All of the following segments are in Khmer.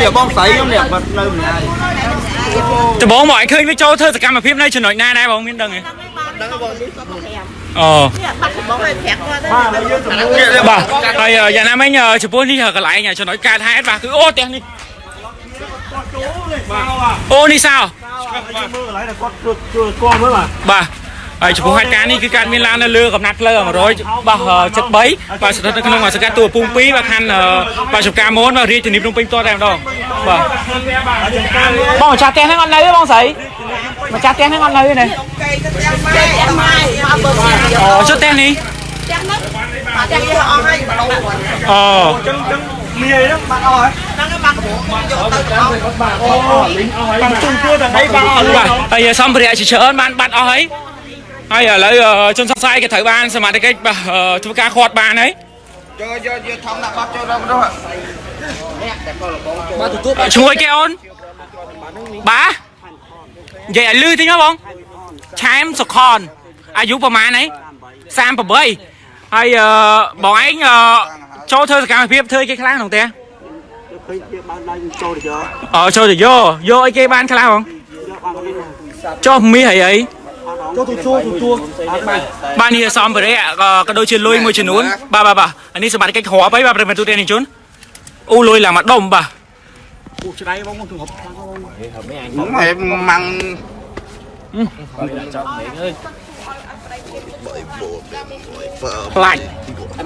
នេះបងស្រីខ្ញុំនេះបាត់នៅម្នាក់ ដំបងមកឲ្យឃើញវាចូលធ្វើសកម្មភាពនៅចំណុចណាដែរបងមានដឹងទេ ដឹងបងនេះ អូ បាត់បងឲ្យប្រាប់គាត់ទៅ បាទយើងទៅ បាទហើយយ៉ាងណាមិញចំពោះនេះកន្លែងចំណុចកើតហេតុបាទគឺអូផ្ទះនេះអូនេះសោ មើលកន្លែងគាត់ជួយគល់មើលបាទ បាទហើយចំពោះហេតុការណ៍នេះគឺកើតមានឡើងនៅលើកំណាត់ផ្លូវ100បាទ73បាទស្ថិតនៅក្នុងសង្កាត់ទួលពូង2បាទខណ្ឌបាទចំការមនបាទរាជធានីភ្នំពេញផ្ទាល់តែម្ដងបាទបងម្ចាស់ផ្ទះហ្នឹងអត់នៅទេបងស្រីម្ចាស់ផ្ទះហ្នឹងអត់នៅទេណា គេទៅផ្ទះម៉ែផ្ទះម៉ែមកបើផ្ទះ អូចុះផ្ទះនេះ ផ្ទះហ្នឹងផ្ទះអស់ហើយម្ដង អូ ចឹងចឹងមីអីហ្នឹងបាត់អស់ហើយ ហ្នឹងបាត់កំយកទៅអស់ បាទអូបាត់ទុំទួទាំងអីបាត់អស់ បាទហើយសម្ភារៈជាច្រើនបានបាត់អស់ហើយហើយឥឡូវជនសង្ស័យគេត្រូវបានសមត្ថកិច្ចបាទធ្វើការឃាត់បានហើយ យកយកយកថងដាក់បាត់ចូលដល់នោះ ឈ្មោះគេអូនបាទនិយាយឲ្យលឺតិចមកបងឆែមសុខនអាយុប្រហែលហើយ38ហើយបងឯងចូលធ្វើសកម្មភាពធ្វើគេខ្លះក្នុងផ្ទះ ឃើញគេបានដល់ចូលទៅយក អូចូលទៅយកយកអីគេបានខ្លះបងចុះមាសអីអី ចូលទូជួទូជួ បាទនេះសម្ភារៈក៏ដូចជាលុយមួយចំនួនបាទបាទបាទអានេះសម្បត្តិកិច្ចគ្រាប់អីបាទប្រិយមិត្តទូទាំងជនអូលុយឡើងមកដុំបាទ ពូឆ្នៃបងមកទូហប់ខ្លាំងបងហេម៉ាំង ផ្លាច់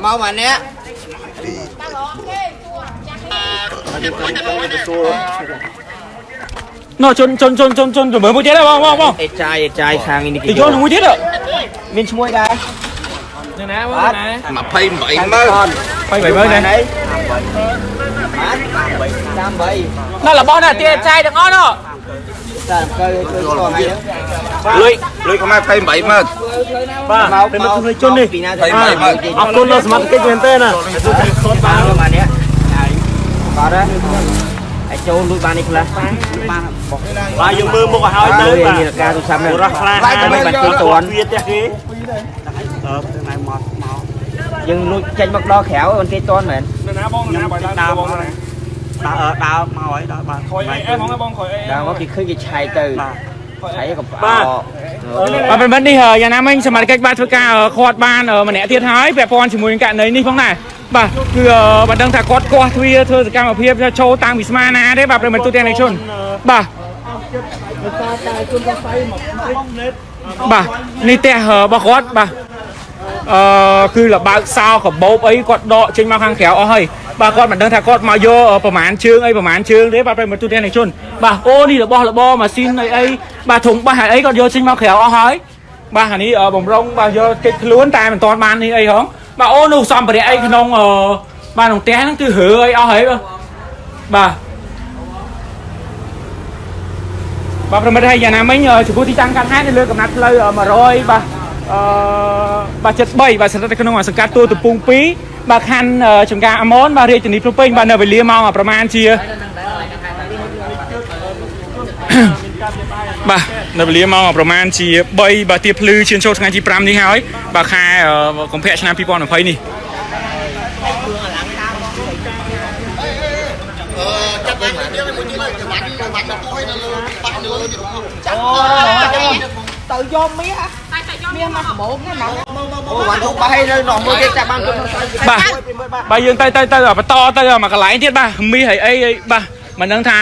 មកមកនេះ ណូជន់ជន់ជន់ជន់ជន់ទៅមើលមួយទៀតបងបងបង អេចាយអេចាយខាងនេះ ទៅយកមួយទៀត មានឈ្មោះដែរ ណាបងណា 28មើល ไปមើលណា តាមបី ណរបស់ណាទាចាយទាំងអស់ណ តាមកើជួយស្គាល់ហើយ លុយលុយខ្មែរ28មើល បាទ ពេលមកជួយជននេះ ពីណា 28មើល អរគុណដល់សមត្ថកិច្ចមែនទេណាបានមកនេះបាទហើយចូលលួចបាននេះខ្លះបាន បាទយើងមើលមុខឲ្យហើយទៅបាទ មានការទូរស័ព្ទ រស់ខ្លា មិនបានគេតន់ វាផ្ទះគេអឺថ្ងៃមកមក យើងលួចចេញមកដល់ក្រៅមិនគេតន់មែន ណាបងណាបាយដើមបងណា ដើរដើរមកហើយដើរបាទ ខយអីហ្មងបងខយអី ដល់មកគេឃើញគេឆែកទៅឆែកក៏ បាទ បាទប្រិមិត្តនេះយ៉ាងណាមិញសមត្ថកិច្ចបានធ្វើការឃាត់បានម្នាក់ទៀតហើយពាក់ព័ន្ធជាមួយនឹងករណីនេះផងដែរបាទគឺបានដឹងថាគាត់គាស់ទ្វារធ្វើសកម្មភាពចូលតាមវិស្មាណាទេបាទប្រិមិត្តទូទាំងជនបាទបាទនេះផ្ទះរបស់គាត់បាទអឺគឺលបើកសោកបោបអីគាត់ដកចេញមកខាងក្រៅអស់ហើយបាទគាត់មិនដឹងថាគាត់មកយកប្រហែលជើងអីប្រហែលជើងទេបាទប្រិមិត្តទូទាំងជនបាទអូនេះរបស់របរម៉ាស៊ីនអីអីបាទធុងបាសអីគាត់យកចេញមកក្រៅអស់ហើយបាទអានេះបំរុងបាទយកកិច្ចខ្លួនតែមិនទាន់បាននេះអីហងបាទអូនោះសម្ភារៈអីក្នុងបាទក្នុងផ្ទះហ្នឹងគឺរើអីអស់ហើយបាទបាទប្រិមិត្តហើយយ៉ាងណាមិញចំពោះទីតាំងកាត់ហេតុនៅលើកំណាត់ផ្លូវ100បាទអឺបាទ73បាទស្ថិតនៅក្នុងសង្កាត់ទួលទំពូង2បាទខណ្ឌចំការអមនបាទរាជធានីភ្នំពេញបាទនៅវេលាម៉ោងប្រហែលជាបាទនៅវេលាម៉ោងប្រហែលជា3បាទទៀភ្លឺឈានចូលថ្ងៃទី5នេះហើយបាទខែកុម្ភៈឆ្នាំ2020នេះ ទៅយកមាសមាសមកកបោកណា អូបានទូបាយនៅនោះមួយគេចាប់បានជនសង្ស័យ បាទបាទយើងទៅទៅទៅបន្តទៅមកកន្លែងទៀតបាទមាសអីអីបាទមិនដឹងថា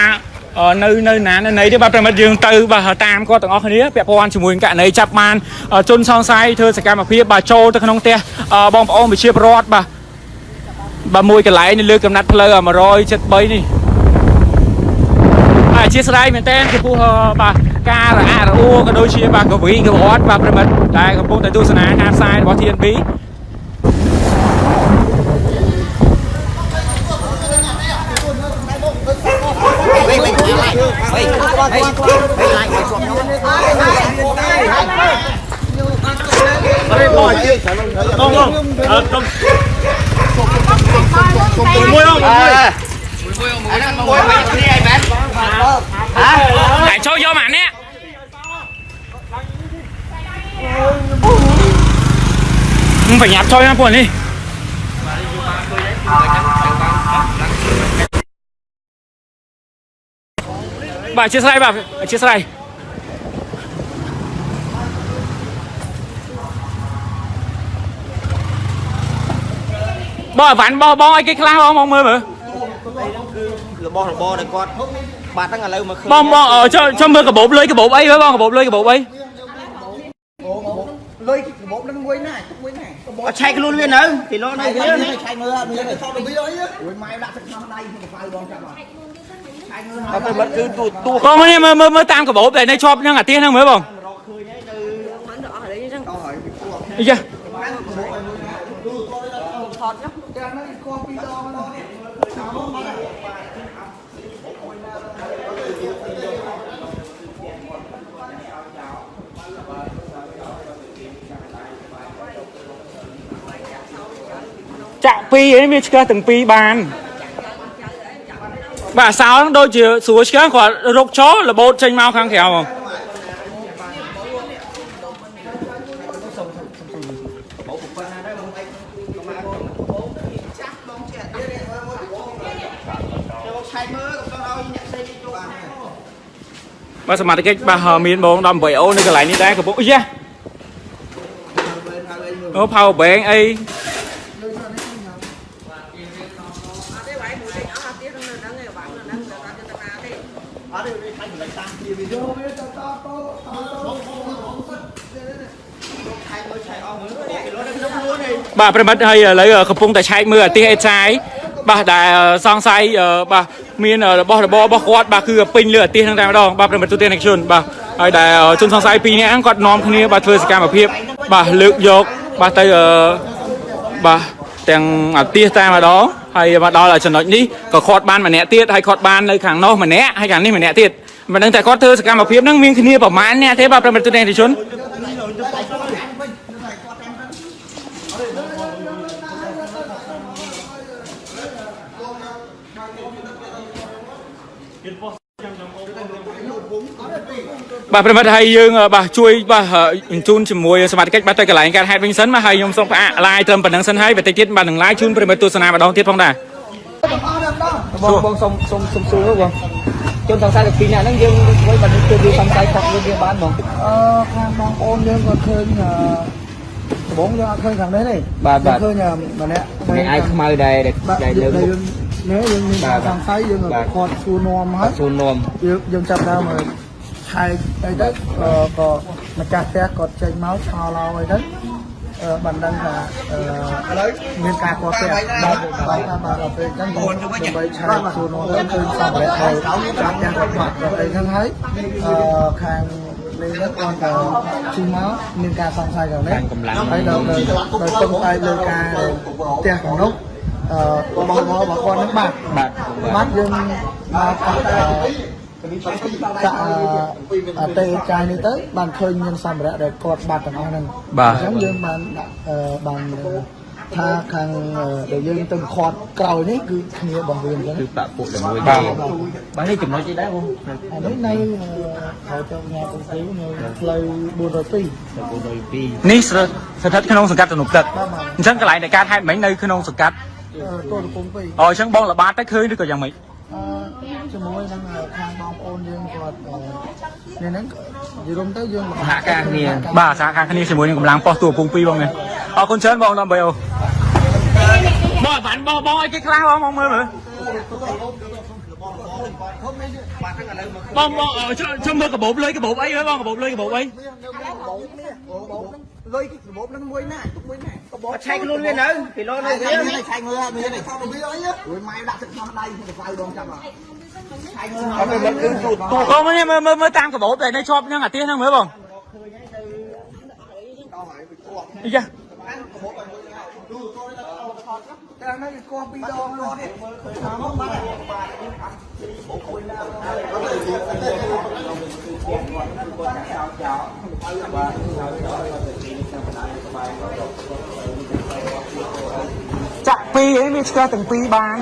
នៅនៅណានៅណីទេបាទប្រិមិត្តយើងទៅបាទតាមគាត់ទាំងអស់គ្នាពាក់ព័ន្ធជាមួយករណីចាប់បានជនសង្ស័យធ្វើសកម្មភាពបាទចូលទៅក្នុងផ្ទះបងប្អូនប្រជាពលរដ្ឋបាទបាទមួយកន្លែងនៅលើកំណាត់ផ្លូវ173នេះបាទអធិស្ឋានមែនតើចំពោះបាទការរអាក់រអួលក៏ដូចជាបាទកវីកវត្តបាទប្រិមិត្តដែលកំពុងតែទស្សនាការផ្សាយរបស់ TNB វិញវិញវិញវិញវិញឡាយមកខ្ញុំ បងបងអឺទុំមួយអង្គមួយ អាហ្នឹងមួយវិញគ្នាអីមែនហ៎ តែចូលយកមកនេះបញ្ញាប់ចូលណាពួកនេះ បាទអធិស្ឋានបាទអធិស្ឋានបងអវ៉ាន់បងបងឲ្យគេខ្លះបងបងមើលមើល របស់របរដែលគាត់បាត់ហ្នឹងឥឡូវមកឃើញ បងបងចុះចុះមើលកាបូបលុយកាបូបអីមើលបងកាបូបលុយកាបូបអី លុយកាបូបនឹងមួយណាមួយណា អត់ឆែកខ្លួនវានៅគីឡូនៅវា ឆែកមើលមានថតវីដេអូអីអូយម៉ែដាក់ទឹកក្នុងដៃក្នុងកាហ្វេបងចាប់មក អត់ទៅមិនគឺទូទូ បងមើលនេះមើលមើលមើលតាមកាបូបដែលនៅជាប់នឹងអាទិសហ្នឹងមើលបងអីយ៉ា ទាំងហ្នឹងគោះពីរដងហ្នឹង ចាក់ពីរអីវាឆ្កឹះទាំងពីរបានបាទសោហ្នឹងដូចជាស្រួលឆ្កឹះគាត់រកចោលរបូតចេញមកខាងក្រៅហ្មង ឆែកមើលកុំឲ្យអ្នកផ្សេងចូលបាន បាទសមត្ថកិច្ចបាទមានបង18អូនៅកន្លែងនេះដែរកំពុងអីយ៉ាអូ power bank អីបាទប្រិមិត្តហើយឥឡូវកំពុងតែឆែកមើលអាទិសអេចាយបាទដែលសង្ស័យបាទមានរបស់របររបស់គាត់បាទគឺពេញលើអាទិសហ្នឹងតែម្ដងបាទប្រិមិត្តទូទាំងជនបាទហើយដែលជនសង្ស័យពីរនាក់ហ្នឹងគាត់នាំគ្នាបាទធ្វើសកម្មភាពបាទលើកយកបាទទៅបាទទាំងអាទិសតែម្ដងហើយមកដល់ចំណុចនេះក៏គាត់បានម្នាក់ទៀតហើយគាត់បាននៅខាងនោះម្នាក់ហើយខាងនេះម្នាក់ទៀតមិនដឹងតែគាត់ធ្វើសកម្មភាពហ្នឹងមានគ្នាប្រមាណអ្នកទេបាទប្រិមិត្តទូទាំងជនបាទប្រិមិត្តហើយយើងបាទជួយបាទបញ្ជូនជាមួយសមាជិកបាទទៅកន្លែងការហេតុវិញសិនបាទហើយខ្ញុំសូមផ្អាក live ត្រឹមប៉ុណ្្នឹងសិនហើយបន្តិចទៀតបាទនឹង live ជូនប្រិមិត្តទស្សនាម្ដងទៀតផងដែរ បងបងសុំសុំសុំសួរបងជនសង្ស័យតែពីរនាក់ហ្នឹងយើងធ្វើបានគឺវាសង្ស័យខុសខ្លួនវាបានបង អឺខាងបងប្អូនយើងក៏ឃើញដំបងយើងអត់ឃើញខាងនេះទេ បាទបាទ ឃើញម្នាក់ នេះអាយខ្មៅដែល បាទ ដែលលើ យើង មុខ នេះយើងមានការសង្ស័យយើងគាត់សួរនាំហើយ សួរនាំ យើងយើងចាប់ដើមឆែកអីទៅក៏ម្ចាស់ផ្ទះគាត់ចេញមកឆោឡោអីទៅបានដឹងថាមានការកផ្ទះបាទបាទបាទដល់ពេលអញ្ចឹងដើម្បីឆែកសួរនាំទៅឃើញសម្ភារៈហើយចាប់ផ្ទះគាត់បាត់គាត់អីហ្នឹងហើយខាងលេងហ្នឹងគាត់ទៅជិះមកមានការសង្ស័យខាងនេះហើយដល់ដល់ពឹងផ្អែកលើការផ្ទះខាងនោះបងបងរបស់គាត់ហ្នឹងបាទ បាទ បាទយើងមកកាក់កាក់អតេចាយនេះទៅបានឃើញមានសម្ភារៈដែលគាត់បាត់ទាំងអស់ហ្នឹង បាទ អញ្ចឹងយើងបានដាក់បានថាខាងដែលយើងទៅខាត់ក្រោយនេះគឺគ្នារបស់វាអញ្ចឹង គឺបាក់ពួកតែមួយ បាទ បាទនេះចំណុចអីដែរបង អានេះនៅហើយទៅញ៉ាំកំពូលនៅផ្លូវ402 នេះស្ថិតក្នុងសង្កាត់ទំនប់ទឹកអញ្ចឹងកន្លែងដែលការហេតុមិញនៅក្នុងសង្កាត់ តូលកំពង់2 អូអញ្ចឹងបងល្បាតទៅឃើញឬក៏យ៉ាងម៉េច ជាមួយនឹងខាងបងប្អូនយើងគាត់នេះហ្នឹងនិយាយរួមទៅយើង សហការគ្នា បាទសហការគ្នាជាមួយនឹងកម្លាំងប៉ុស្តិ៍ទូកំពង់2បងនេះអរគុណច្រើនបងដើម្បីអូបងអវ៉ាន់បងបងឲ្យគេខ្លះបងបងមើលមើលបងបងចុះចុះមើលកាបូបលុយកាបូបអីមើលបងកាបូបលុយកាបូបអី លុយកាបូបនឹងមួយណាទុកមួយណាកាបូប ឆែកខ្លួនវានៅគីឡូនៅវា ឆែកមើលមានថតវីដេអូអីអូយម៉ែដាក់ទឹកក្នុងដៃក្នុងកាហ្វេបងចាប់មក អត់ទៅមិនគឺទូទូ បងមើលនេះមើលមើលមើលតាមកាបូបដែលនៅជាប់នឹងអាទិសហ្នឹងមើលបងអីយ៉ា តែនេះគោះពីរដងនេះ ចាក់ពីរអីវាឆ្កឹះទាំងពីរបាន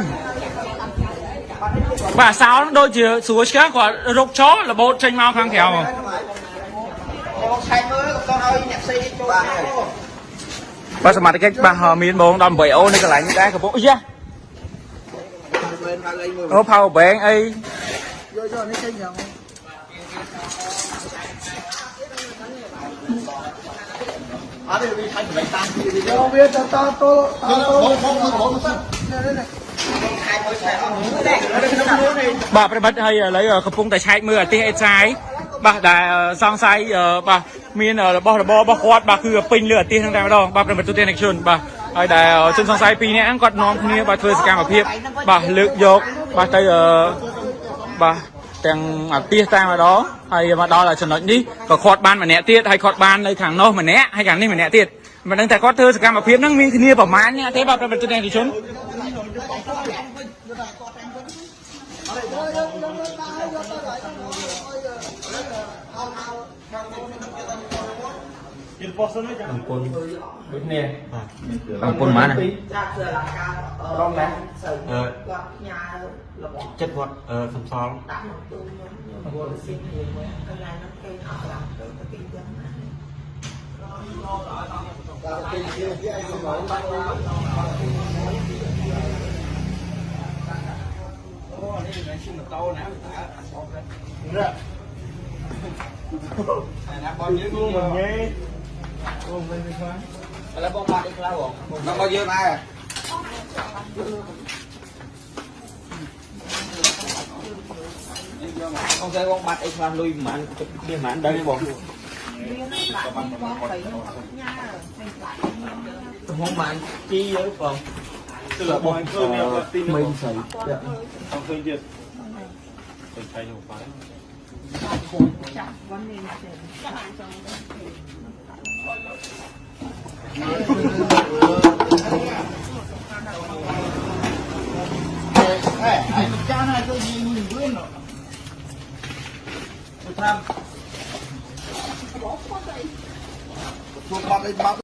បាទសោហ្នឹងដូចជាស្រួលឆ្កឹះគាត់រកចោលរបូតចេញមកខាងក្រៅហ្មង បងឆែកមើលកុំឲ្យអ្នកផ្សេងចូលបាន បាទសមត្ថកិច្ចបាទមានបង18អូនៅកន្លែងនេះដែរកំពុងអីយ៉ាអូ power bank អី យកយកនេះចេញយ៉ាង អត់ទេវាឆៃសម្លេងតាមពីទៀត យកវាទៅតតត បងបងបងសិន បាទប្រិមិត្តហើយឥឡូវកំពុងតែឆែកមើលអាទិសអេចាយបាទដែលសង្ស័យបាទមានរបស់របររបស់គាត់បាទគឺពេញលើអាទិសហ្នឹងតែម្ដងបាទប្រិមិត្តទូទាំងជនបាទហើយដែលជនសង្ស័យពីរនាក់ហ្នឹងគាត់នាំគ្នាបាទធ្វើសកម្មភាពបាទលើកយកបាទទៅបាទទាំងអាទិសតែម្ដងហើយមកដល់ចំណុចនេះក៏គាត់បានម្នាក់ទៀតហើយគាត់បាននៅខាងនោះម្នាក់ហើយខាងនេះម្នាក់ទៀតមិនដឹងតែគាត់ធ្វើសកម្មភាពហ្នឹងមានគ្នាប្រមាណអ្នកទេបាទប្រិមិត្តទូទាំងជន អង្គុនដូចនេះអង្គុនប៉ុន្មាន រងណា អឺចិត្តគាត់អឺសំសល់ ឥឡូវបងបាត់អីខ្លះបងមកយើងដែរ បងស្រីបងបាត់អីខ្លះលុយប្រហែលទឹកនេះប្រហែលដឹងទេបងទំហំប្រហែលជីយើបង គឺបងឃើញទី មីងស្រី បងឃើញទៀតទៅឆៃនោះបាទ ឯងចាស់ណាស់ទៅយីមួយវិញទៅតាមជួបបាត់អីបាត់